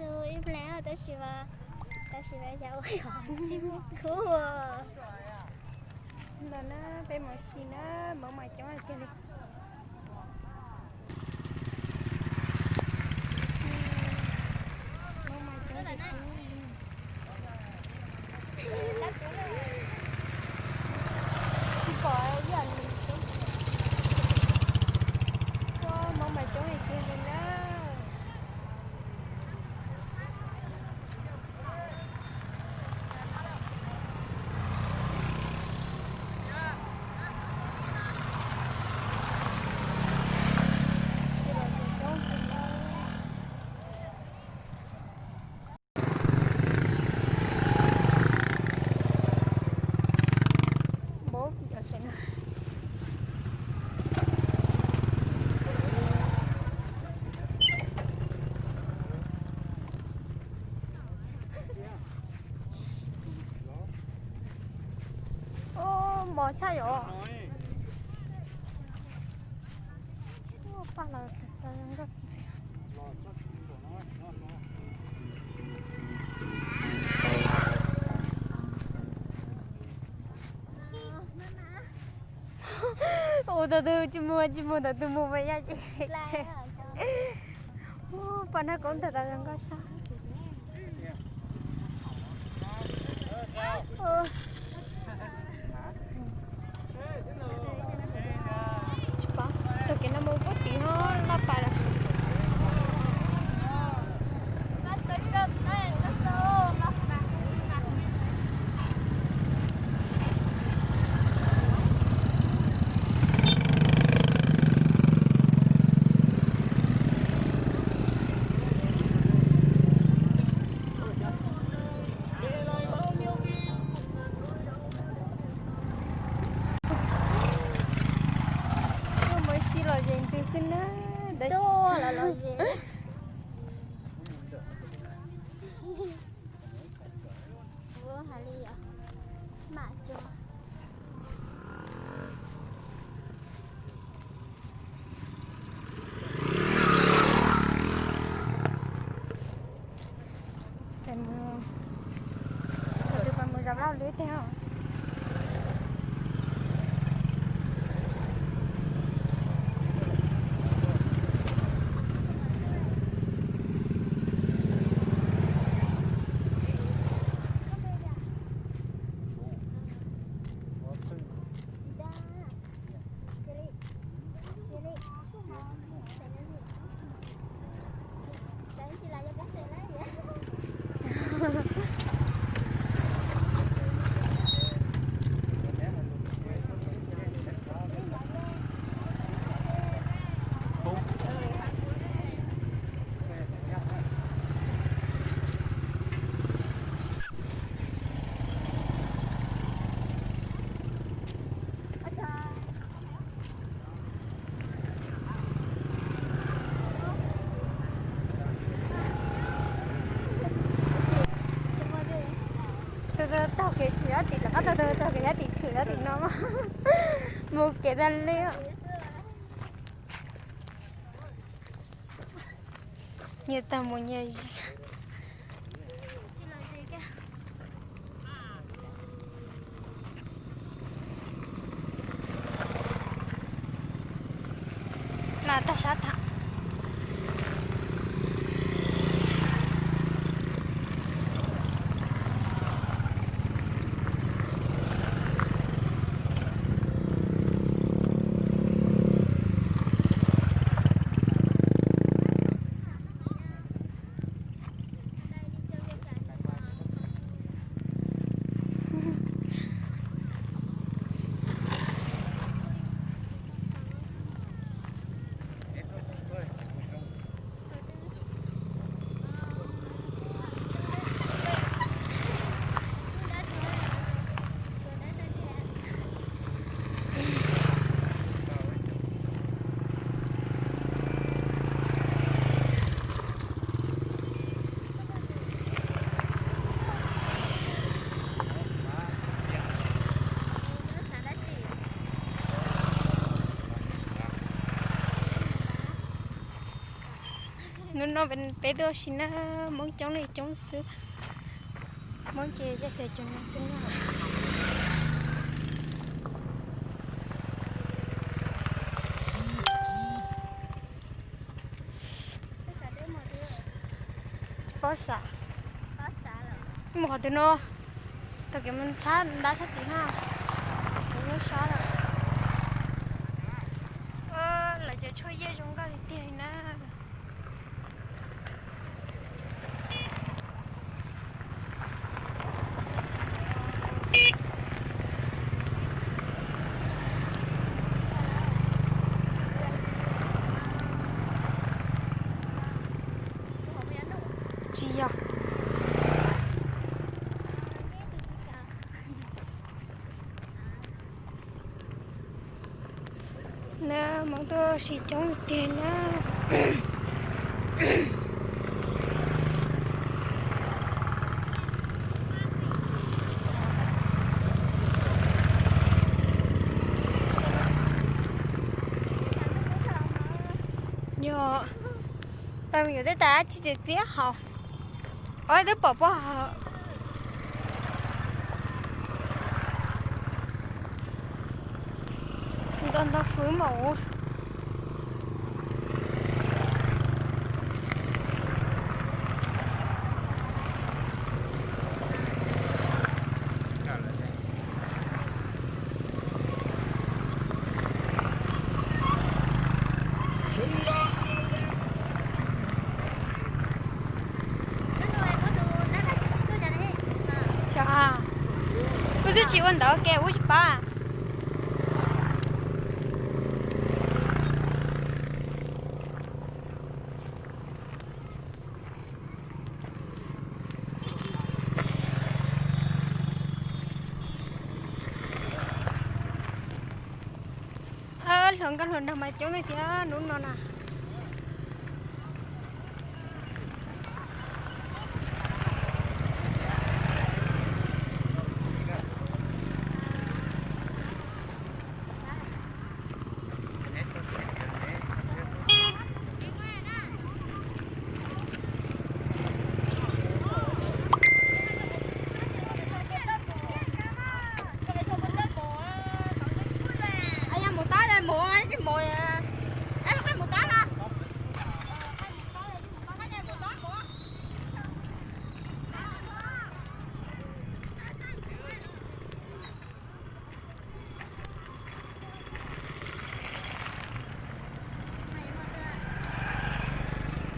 Ib pliag tab sis mas, tab sis mas yog ua tsis muaj khub. Ntawm na peb mus si na, mov mas coob tiag li. Mov mas coob tiag tiag. Tsis pom ib yam li. Ua mov mas coob tiag tiag li na. Ub, mos tshaj yom. Paj los tau zoo nkauj ntxiag. Ua tau twg tsis muaj, tsis muaj tau twg mus mas yaj ces. Paj nab koob ntag tau zoo nkauj sab. Tsis paub, taug kev no mus puag tim no laj pais lawm. Tuaj mus ib si lom zem ntws xwb na. Tuaj los lom zem. Ua hais li yom, mam cua. Mus, tus tus pas mus zov laj liab tiag. Taug kev tshwm sab tim, rov qab taug taug kev sab tim tshwm sab tim no mas mus kev tag li. Nyias tag mus nyias ze. Mas tag sab tham. Hnub no peb tuaj ua si na, Hmoob coob li coob xwb. Hmoob ces coj xav cov no xwb na. Tsis paub xav. Mus qhov twg no? Thaum kev mus tshab ntab sab tid na, kev lub sab lawm. Lawv cov tshuaj yiaj zoo nkauj tiag tiag li na. Tsis yog. Na, Hmoob tuaj ua si coob tiag na. Yog, pab me nyuam tej tas dab tsi txias txiab hos. Ob, twb pom pog hos. Ntau ntau fwv mas. Wb twb tsis ua ntawd ke, wb tsis pab. Hluas nkauj hluas nraug mas coob tiag tiag hnub no na.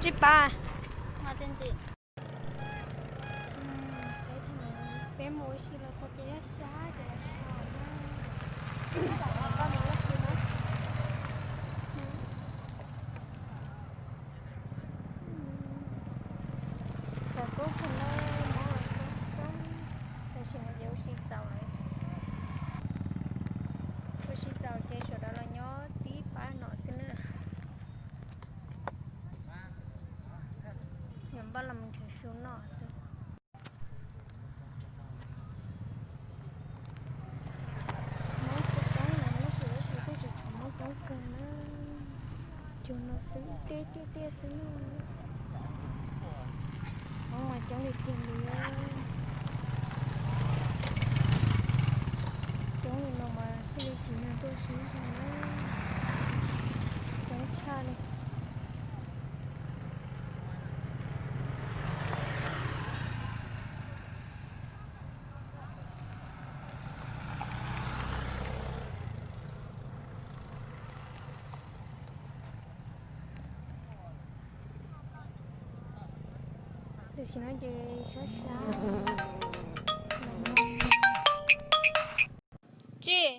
Tsis pab. Peb mus ua si los txog ces sab ces los txog na. Tshav kub kawg na, hmo los kub kub, tam sim no ces ua si txaus lawm. Ua si txaus ces sawv daws los nyob tib pab no xwb na. Yuav npaj los mus nrhiav su noj xwb. Hmoob coob coob no, tab sis tab sis kuj tseem tshuav Hmoob coob kawg na. Cug no xwb, tiaj tiaj tiaj xwb no. Hmoob mas coob li tiag li. Coob li no mas thiaj li tsis yog tuaj sib zog na. Coob tshaj li. Tam sim no ces sab sab. Tsis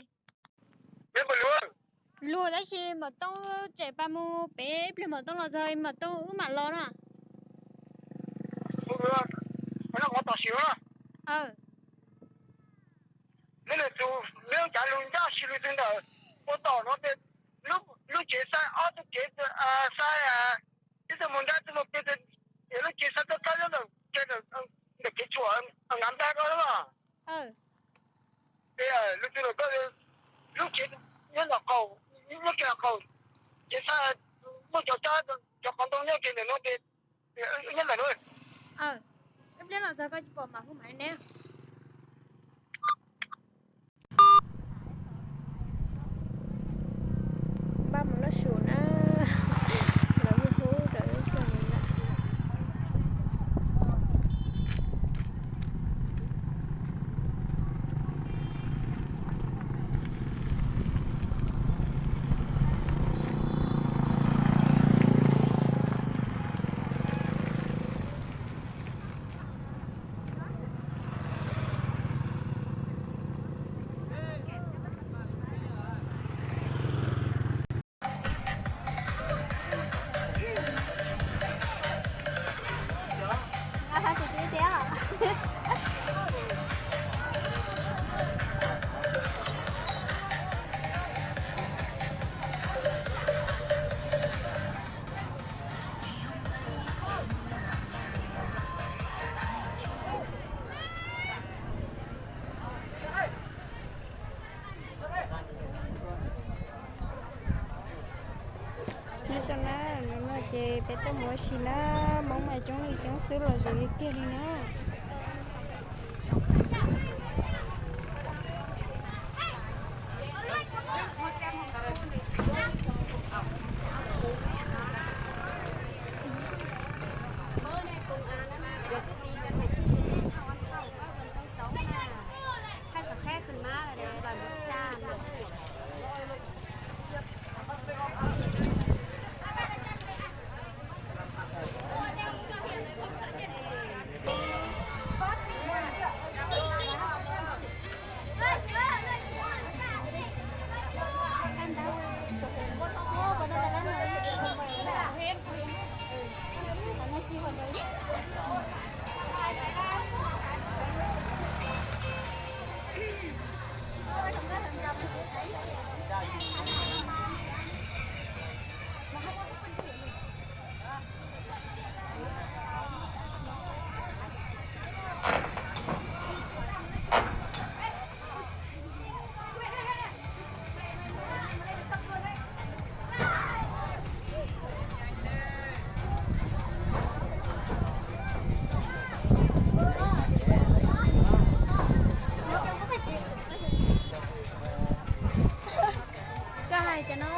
luag tab sis Maum Tooj tsem pas mus pem ib pliag Maum Tooj los txog Maum Tooj wb mam los na. Aw, neb nws tus, neb cov lus ncaj si lus twg ntawm ua tom no ces lub cev xaib ob tug cev xaib, ib tug mus nrab ib tug mus pem, lub cev xaib toj kab nyob ntawm kev tshuam Ngav Npab ko mas. Lub cev nyob ntawm qaum, nyob ke qaum, cev xaib muaj cov cab cov qhov ntoo nyob ke ntawm no ces Ib pliag los txog koj tsis pom mam hu mam ne. Npaj mus loj su na, lawv hu hu rau ib tug li lawm. Nyob zoo na, hnub no ces peb tuaj mus ua si na, Hmoob mas coob li coob xwb los zoo li tiag li na. Koj hais cov no.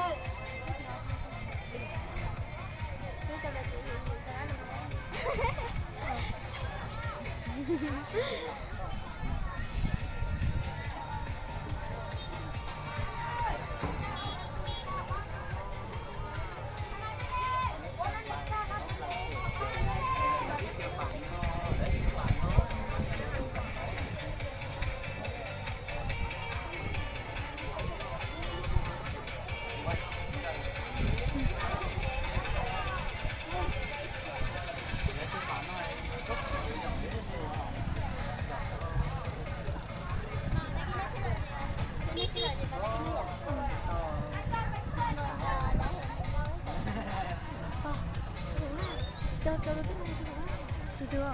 Tus, tus,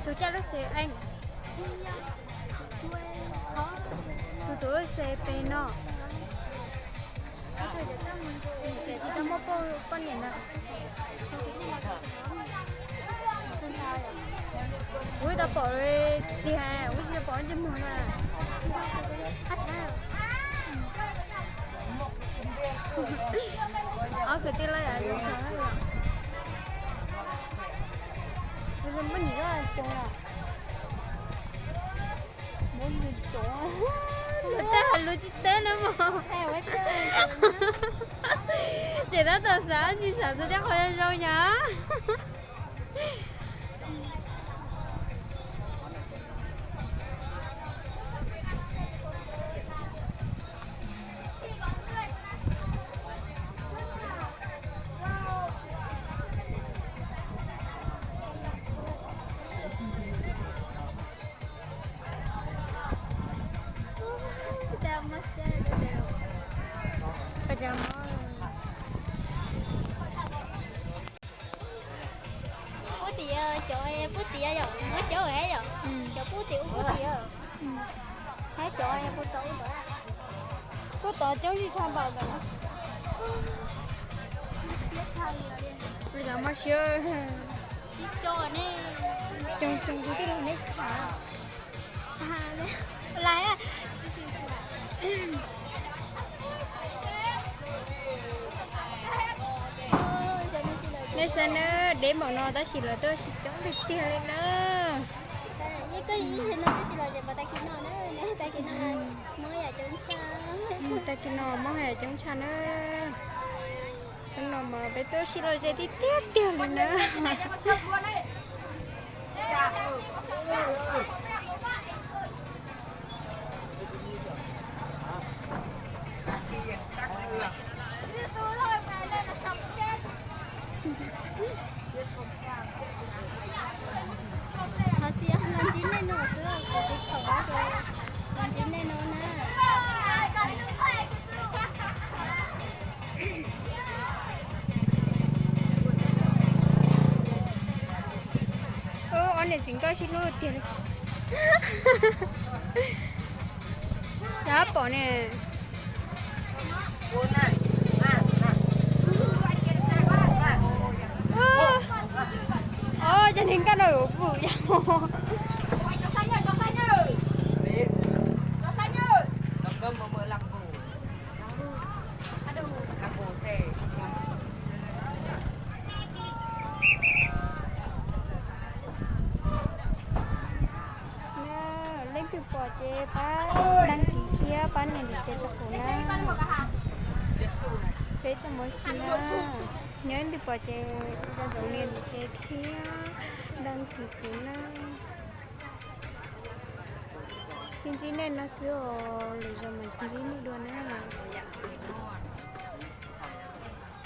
tus caj lub xes, tus, tus lub xes pem no. Tsis tau muaj poj niam na. Kuv tau pom tiag, kuv tsis tau pom ntsej muag na. Ob kwv tij lawm yom, zoo poj niam coob os. Lawv tej hais lus tsis teb na mog. Ces tab tom xav tsis xav txog tej qhov zoo zoo yom. Pub tim, cov pub tim yom, muab cov hais yom, cov pub tim ub pub tim, hab cov pub tod, pub tod coob tshaj npaum ntawd. Zov mab siab. Sib co ne. Coo coo kuv twb los neb tham. Lais. Nej saib na, deb npaum no tab sis lawv tuaj sib coob tiag tiag li na. Tag kis no mob yam coob tshaj na. Hnub no mas peb tuaj sib lom zem tiag tiag tiag li na. Thov txim, los ntsib nej no xwb, kuv tiv thaum ub ces los ntsib nej no na. Ob niam txiv nkauj sib hlub tiag li. Yog pom ne. Cov neeg nkauj no yuav pum yam. Leej twg pom ces pab đăng ký thiab pab nias ntiv tes rau kuv na. Peb tuaj mus ua si na. Yog leej twg pom ces nias ntiv tes thiab đăng ký kuv na. Sib ntsib nej no xwb os, lwm zaus mam ntsib nej dua na.